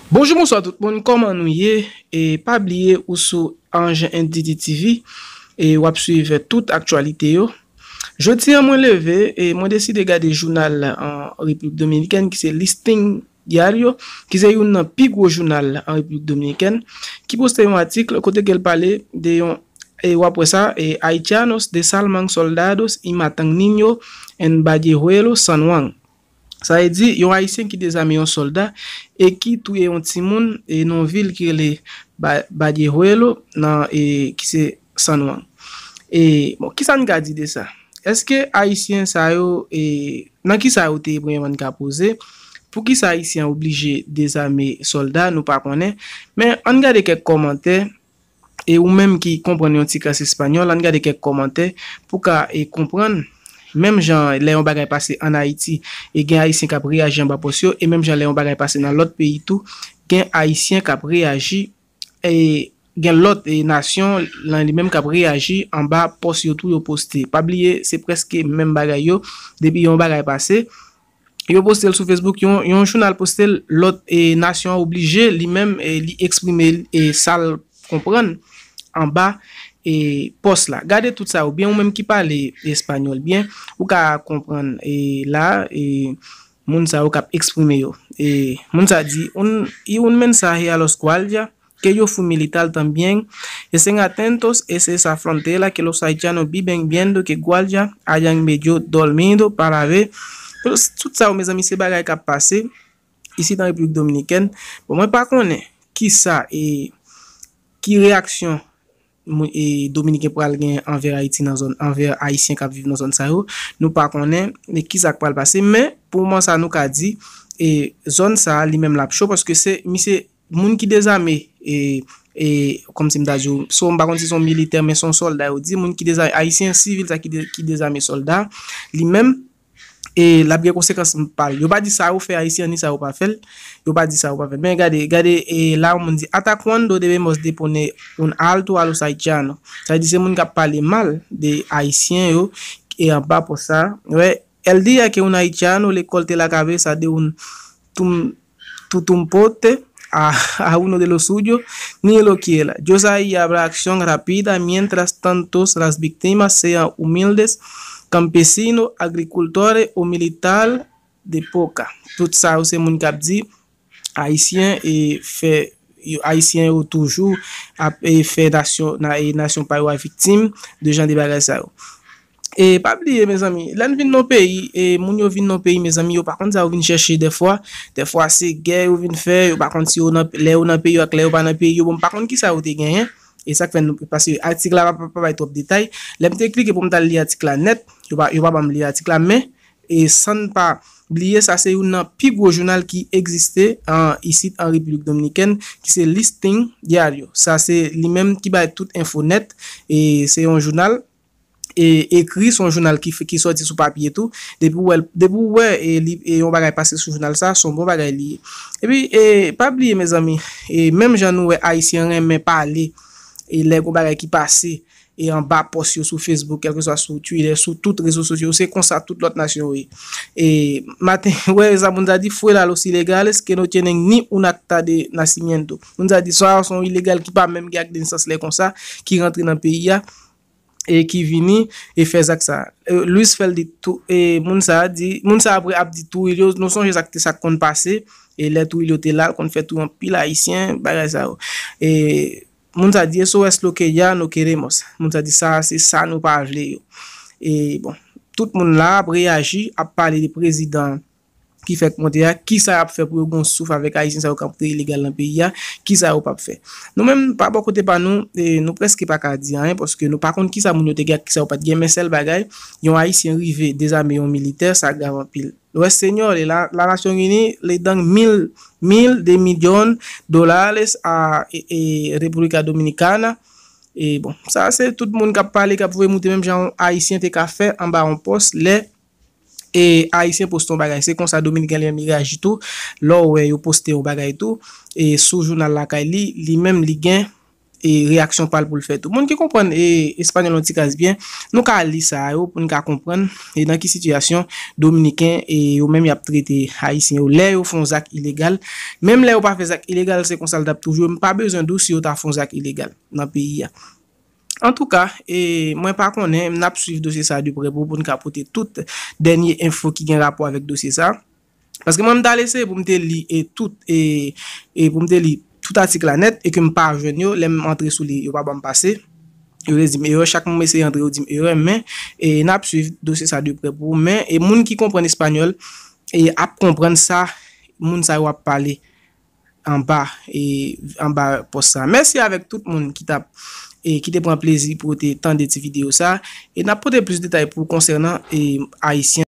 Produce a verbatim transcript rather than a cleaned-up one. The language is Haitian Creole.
Bonjou, bonswa tout moun, kòman nou ye? E pa bliye ou sou Ange N D T T V e w ap swiv tout aktyalite yo. Jodi a mwen leve e mwen deside gade jounal an Repiblik Dominikèn ki se Listín Diario, ki se youn nan pi gwo jounal an Repiblik Dominikèn, ki poste yon atik kote ke l pale de yon, e w ap wè sa, e, Haitianos desarman soldados y matan niño en Vallejuelo, San Juan. Sa vle di, yon Ayisyen ki dezame yon sòlda e ki touye yon timoun e nan yon vil ki rele Ba- Vallejuelo, nan, e, ki se San Juan. E, bon, kisa n ka di de sa? Èske Ayisyen sa yo, e, nan kisa yo te ye, premyèman n ka poze? Poukisa Ayisyen an oblije dezame sòlda? Nou pa konnen. Men, ann gade kèk kòmantè. E ou menm ki konprann yon ti kras espanyòl, ann gade kèk kòmantè pou ka, e, konprann. Menm jan lè yon bagay pase ann Ayiti, e gen Ayisyen k ap reyaji anba pòs yo, e menm jan lè yon bagay pase nan lòt peyi tou, gen Ayisyen k ap reyaji, e gen lòt, e, nasyon lan li menm k ap reyaji anba pòs yo tou yo poste. Pa bliye, se prèske menm bagay yo, depi yon bagay pase, yo poste l sou Facebook, yon, yon jounal poste l, lòt, e, nasyon an oblije li menm, e, li eksprime, e, sa l konprann anba, e, pòs la. Gade tout sa yo byen, ou menm ki pale espanyòl byen, ou ka konprann, e, la, e, moun sa yo k ap eksprime yo. E, moun sa di, un, y un mensaje a los guardia, que ellos fue militar también, estén atentos, esa es la frontera que los haitianos viven viendo que guardia hayan medio dormido para ver. Tout sa yo, mezanmi, se bagay k ap pase isit an Repiblik Dominikèn. Bon, mwen pa konnen kisa e ki reyaksyon moun, e, Dominiken pral gen anvè Ayiti nan zòn, anvè Ayisyen k ap viv nan zòn sa yo. Nou pa konnen, e, kisa k pral pase, men pou moman sa nou ka di, e, zòn sa li menm l ap cho paske se misye moun ki dezame, e, e, kòmsi m ta di w, so, m pa konn si se yon militè, men se yon sòlda yo di, moun ki dezame, Ayisyen sivil sa ki, de, ki dezame sòlda, li menm, e, l ap gen konsekans pa l. Yo pa di sa yo fè Ayisyen, ni sa yo pa fè l. Yo pa di sa yo pa fè l. Men gade, gade, e, la yon moun di, "Hasta cuándo debemos de poner un alto a los haitianos?" Sa vle di se moun k ap pale mal de Ayisyen yo, e anba pòs sa. Wè, el día que un haitiano le corte la cabeza de un tum- tutumpote a, a uno de los suyos, ni lo quiera. Dios ahí habrá acción rápida, mientras tanto las víctimas sean humildes, campesinos, agricultores o militar de poca. Tout sa yo se moun k ap di Ayisyen e fè yo, Ayisyen yo toujou ap, e, fè nasyon, na, e, nasyon pa yo a viktim de jan de bagay sa yo. E pa bliye, mezanmi, lè n vin nan peyi, e moun yo vin nan peyi, mezanmi, yo pa konn sa yo vin chèche dèfwa. Dèfwa, se gè yo vin fè, yo pa konn si yo nan, lè yo nan peyi yo ak lè yo pa nan peyi yo. Bon, m pa konn kisa yo te genyen. E sa k fè nou, paske atik la pa, pa, pa bay twòp detay. Lè m te klike pou m t al li atik la nèt, yo pa, yo pa ban m li atik la, men, e san n pa bliye, sa se youn nan pi gwo jounal ki egziste an, isit an Repiblik Dominikèn, ki se Listín Diario. Sa se li menm ki bay tout enfo nèt, e se yon jounal, e, ekri, se yon jounal ki, ki sòti sou papye tou. Depi w wè, depi w wè, e, li, e, yon bagay pase sou jounal sa, se yon bon bagay li ye. Epi, e, pa bliye, mezanmi, e, menm jan nou wè Ayisyen renmen pale, e, lè gon bagay ki pase, e, anba pòs yo sou Facebook, kèlkeswa sou Twitter, sou tout rezo sosyo, se konsa tout lòt nasyon yo ye. E, maten, wè, sa moun sa di, "Fuera los ilegales que no tienen ni un acta de nacimiento." Moun sa di, "Sa se yon ilegal ki pa menm gen ak de nesans lè konsa, ki rantre nan peyi a, e ki vini, e fè zak sa." E, Luis Fel di tou, e, moun sa di, moun sa apre ap di Trujillo, nou sonje sa k te, sa k konn pase, e lè Trujillo te la, l konn fè touye anpil Ayisyen, bagay sa yo. E, moun sa di, "Eso es lo que ya no queremos." Moun sa di, "Sa, se sa nou pa vle yo." E, bon, tout moun la ap reyaji, ap pale de prezidan ki fèk monte a, kisa y ap fè pou yo gon souf avèk Ayisyen sa yo k ap rantre ilegal nan peyi a, kisa yo p ap fè. Nou menm, pa bò kote pa nou, e, nou prèske pa ka di anyen, paske nou pa konn kisa moun yo te gen ak kisa yo pa t gen, men sèl bagay, yon Ayisyen rive dezame yon militè, sa grav anpil. Los señores, la, la Nasyonzini le dan mil, mil de milyon dólares a, e, e, República Dominicana. E bon, sa se tout moun k ap pale, k ap voye moute, menm jan yon Ayisyen te ka fè anba yon pòs, lè e Ayisyen poste yon bagay. Se konsa Dominiken li menm li reyaji tou. Lè w wè yo poste yon bagay tou, e sou jounal lakay li, li menm li gen, e reyaksyon pa l pou l fè tou. Moun ki konprann e espanyòl yon ti kras byen, nou ka li sa yo pou n ka konprann e nan ki sitiyasyon dominiken e yo menm y ap trete ayisyen yo lè yo fè yon zak ilegal. Menm lè yo pa fè zak ilegal, se konsa l t ap toujou. M pa bezwen di w si yo ta fè yon zak ilegal nan peyi a. Antouka, e mwen pa konnen, n ap swiv dosye sa de prè pou pou n ka pote tout dènye enfo ki gen rapò avèk dosye sa. Paske mwen m t al eseye pou m te li e tout e, e pou m te li tout atik la nèt e ke m pa jwenn yo, lè m antre sou li yo pa ban m pase. Yo te di m erè, chak mwen m eseye antre yo di m erè, men e n ap swiv dosye sa de prè pou ou. Men e moun ki konprann espanyòl e ap konprann sa moun sa yo ap pale anba e anba pòs sa. Mèsi avèk tout moun ki t ap e ki te pran plezi pou te tande ti videyo sa e n ap pote plis detay pou konsènan e ayisyen